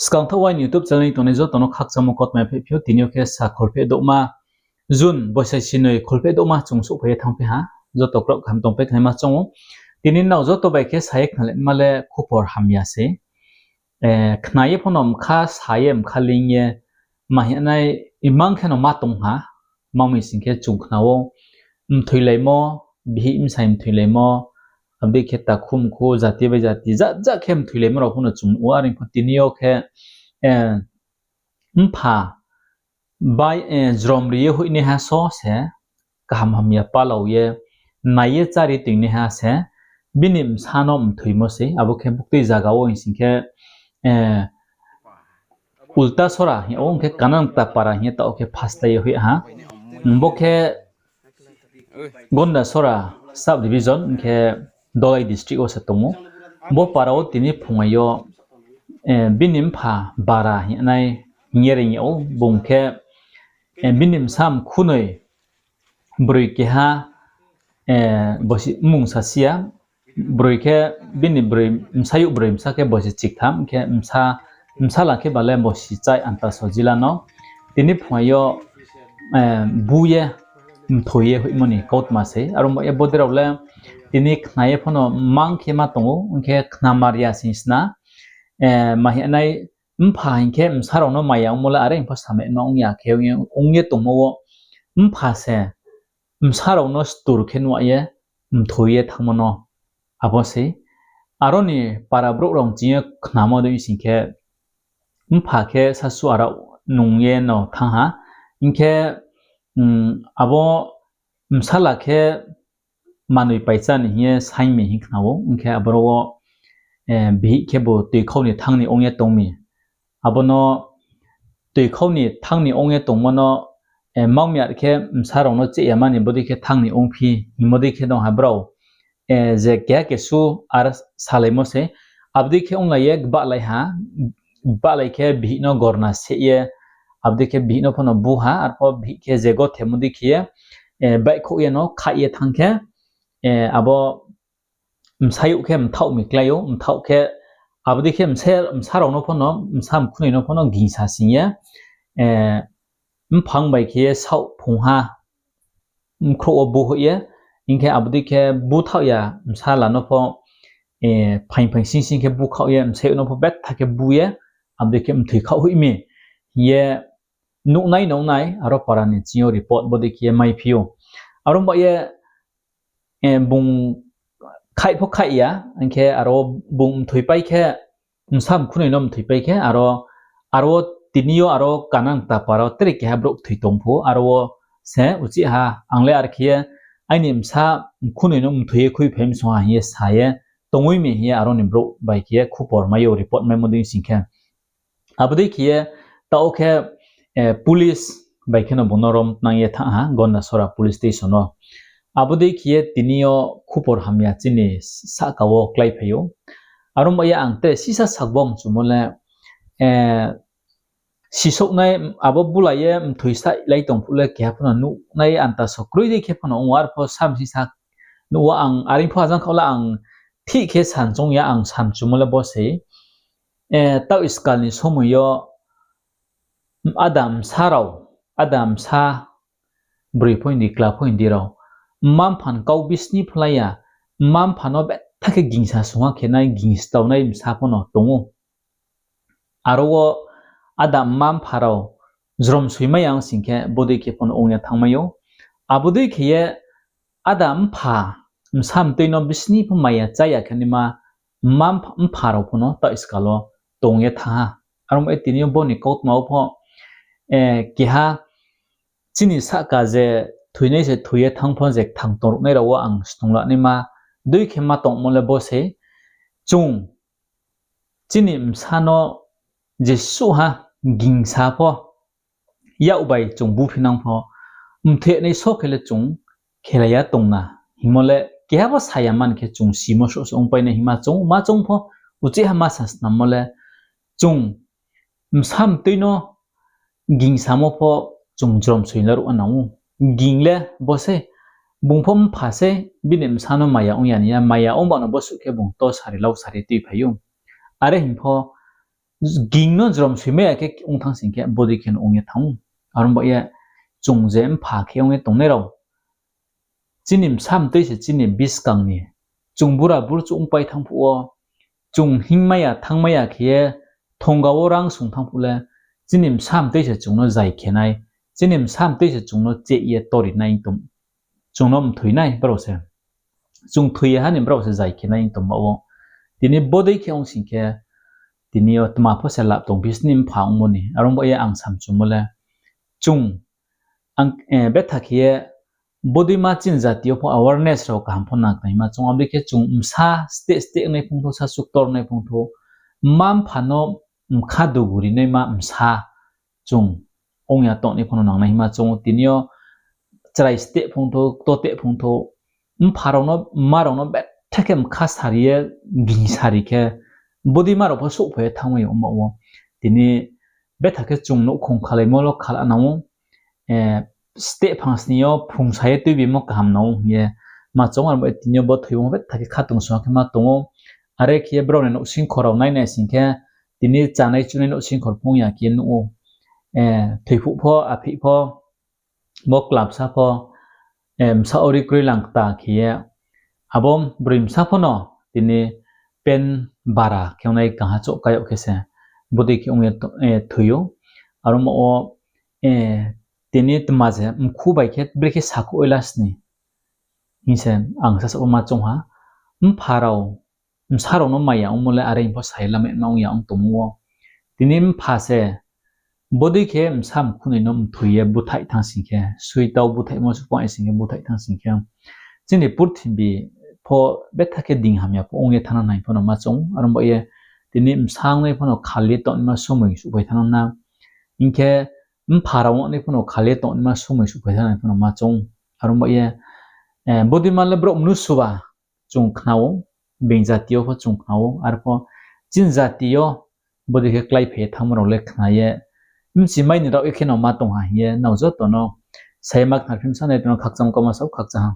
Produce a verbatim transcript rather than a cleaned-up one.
Skang thaoh aini YouTube channel ni tongnai joto no khakchangmo kautma phehphi ou. Tini yo khe sa kholpheh douhma, June boisai sinoi kholpheh douhma chung souhphai ye thanngphi ha. Joto kraoh kaham tongpai khnaima choung ou. Tini nrao joto bai khe sa ye khnalaima le khupor hamya sei. Khna ye pho no mkha sa ye mkha ling ye, ma hing nai, imang khe no ma tong ha, ma mi sing khe chung khna ou, mthoilaimo, bihih bsai mthoilaimo, abo dei khe takhu mkhu, jati bai jati, jat jat khe mthoilaimo rao pho no chung nuh ou. Are pho tini yo khe, mpha bai, jrom ri ye hoihnaiha so se, kaham hamya palao ye, nai ye chári toingnaiha se, bini bsa no mthoimo sei, abo khe buktui zaga wo hing sing khe, Ultasora hing ou, hing khe Kanangta para hing ye taoh khe phastai ye hoih ha. Bo khe Gondasora sub division, hing khe Dolai district wo se tong ou. Bo para wo tini phungai yo, bini mpha Bara hing nai hing ye reing yag ou, bung khe, bini bsa mkhunoi broi keha, bosi mmung sasi ya, broi khe bini bsayouh broi bsa khe bosi chiktham, khe bsala khe ba le bosi chai antaso jila no. Tini phungai yo, bu ye mthoi ye hoihmo ni kautma sei. Aro ba ye bodei rao le tini khna ye pho no mang khe ma tong ou, hing khe khnamar ya sing sna, ma hing nai, mpha hing khe bsa rao no maya ongmo le are hing pho samai no ong ya khe ong ye tongmo wo, mpha se bsa rao no stur khe nuh ye mthoi ye thanngmo no abo sei. Aro ni para brouh rao ching ye khnamo dei sing khe, mpha khe sasu arao nung ye no thanng ha, hing khe, abo bsala khe manoi paichá ni hing ye saing mi hing khna ou, hing khe aboro wo, bihih khe bo toikhau ni thanng ni ong ye tong mi. Abo no toikhau ni thanng ni ong ye tongmo no, mangmi ar khe bsa rao no cheh ya mani bodei khe thanng ni ongphi hingmo dei khe dong ha brao. Je keha kesu ar salaimo se, abo dei khe onglai ye gbahlai ha, gbahlai khe bihih no gorna seh ye, abo dei khe bihih no pho no bu ha, arpho bihih khe je gothemo dei khe ye, baihkhouh ye no khaih ye thanng khe, abo bsayouh khe mthaoh mi klái ou, mthaoh khe abo dei khe bsa rao no pho no, bsa mkhunoi no pho no gingsa sing ye, mphang bai khe ye saoh phungha mkhrouh wo bu hoih ye, hing khe abo dei khe bu thaoh ya bsala no pho, phaing phaing sing sing khe bu khaoh ye bsayouh no pho betha khe bu ye, abo dei khe mthoi khaoh hoih mi hing ye nuhnai nungnai aro para ni ching yo report bodei khe ye maiphi ou. Aro ba ye, bung khaih pho khaih ya, hing khe aro bung mthoipai khe, bsa mkhunoi no mthoipai khe, aro, aro wo tini yo aro Kanangta para wo tre keha brouh thoi tong pho, aro wo se uchih ha, ang le ar khe ye aini bsa mkhunoi no mthoi ye khuiphai msong ha hing ye sa ye tongoi mi hing ye aro ni brouh bai khe ye khupor mai ou, report maimo dei sing khe. Abo dei khe ye taoh khe, police bai khe no bung no rom tnang ye thanng ha Gondasora police station wo. Abo dei khe ye tini yo khupor hamya chini sahka wo kláiphai ou. Aro ba ye ang tre sisa sakbom chumo le, sisouhnai abo bulai ye mthoi sahlai tong phuh le keha pho no nuhnai antaso kroi dei khe pho no ong ou, arpho sam sisa nuh wo ang are pho ajang khaoh la ang thih khe san choung ya, ang sam chumo le bo sei. Taoh iskal ni somoi yo áda bsa rao, áda bsa broi pho hing di, kla pho hing di rao, mma-mpha ni kau bisni phlai ya, mma-mpha no betha khe gingsa sungha khe nai, gingstaonai bsa pho no tong ou. Aro wo áda mma-mpha rao jromsoimai ya ong sing khe bodei khe pho no ong ye thanngmai ou. Abo dei khe ye áda mpha, bsa mtoi no bisni pho maya chá ya khe naima mma-mpha rao pho no taoh iskal wo tong ye thanng ha. Aro ba ye tini yo bo ni kautma wo pho, keha chini sahka je thoinai se thoi ye thanng pho je kthang tongruhnai rao wo ang snung la naima dei khe ma tongmo le bo sei, chung chini bsa no jesuhha gingsa pho, yak bai chung buphinang pho, mthoinai so khe le chung khelai ya tong na hingmo le keha pho sa ya man khe chung simo souh se ongpai nai hingma chung ma choung pho, uchih ha ma sa snammo le chung bsa mtoi no gingsamo pho chung jromsoi laruh nang ou. Ging le bo sei, bung pho mpha sei, bini bsa no maya ong ya ni ya, maya ong ba no bosuh khe bung to sari lau sari tuiphai ou. Are hing pho ging no jrom soimai ya khe ong thanng sing khe bodei khe no ong ye thanng ou. Aro ba ye chung je mpha khe ong ye tongnai rao, chini bsa mtoi se chini buskang ni. Chung bura burchuh ongpai thanng phuh wo, chung hingmai ya thanngmai ya khe ye thongga wo rang sung thanng phuh le, chini bsa mtoi se chung no zai khe nai, chini bsa mtoi se chung no cheh ye tori nai, chung no mthoi nai brao se. Chung thoi ye ha ni brao se zai khe nai tongba wo. Tini bodei khe ong sing khe, tini yo tma pho se lap tong phi sni mpha ongmo ni. Aro ba ye ang samchumo le, chung betha khe ye bodeima chini jati yo pho awareness rao kaham pho nangnaima chung. Abo dei khe chung bsa steh steh ongnai phungthou, sasu ktor ongnai phungthou, mma mpha no bkha dugu rinaima bsa chung ong ya tongnai pho no nangnai hima chung ou. Tini yo chrai steh phungthou, kto teh phungthou, mpha rao no, mma rao no betha khe bkha sari ye, ging sari khe, bodeima rao pho souhphai ye thanngmai ya ongba wo. Tini betha khe chung nouhkhong khalaimo lo khala nang ou, steh phang sni yo phrungsa ye tuibimo kaham nang ou hing ye ma chung. Aro ba ye tini yo bo thoimo betha khe khatungsung khe ma tong ou. Are khe ye brao ni nouhsingkhor rao nainai sing khe, tini chánai chunai nouhsingkhor phung ya khe nuh ou. Thoiphuh pho, aphih pho, bo klabsa pho, bsa ori kroi lang kta khe ye, abo broi bsa pho no tini pen bara khe ongnai kaha chouh kai yag khe se bodei khe ong ye thoi ou. Aro mo wo tini tma je mkhu bai khe brekhe sakhouh oi la sni hing se ang sasaoh wo ma choung ha. Mpha rao bsa rao no maya ongmo le are hing pho sa ye lamai ma ong ya ong tongmo wo. Tini mpha se bodei khe bsa mkhunoi no mthoi ye búthaih thanng sing khe, suitau búthaihmo se pho ai sing khe búthaih thanng sing khe, chini purthimbi pho betha khe ding hamya pho ong ye thanng nai pho no ma choung ou. Aro ba ye tini bsa ongnai pho no khal ye tongnaima somoi suhphai thanng na. Hing khe mpha rao ongnai pho no khal ye tongnaima somoi suhphai thanng nai pho no ma choung ou. Aro ba ye bodeima le brouh mnusuba chung khna ou, being jati yo pho chung khna ou, arpho chini jati yo bodei khe kláiphai ye thanngmo rao le khna ye, bchimai ni rao ye khe no ma tong ha hing ye nrao joto no sa ye ma khnarphi msa nai tong no khakchang kau ma sao khakchang ha.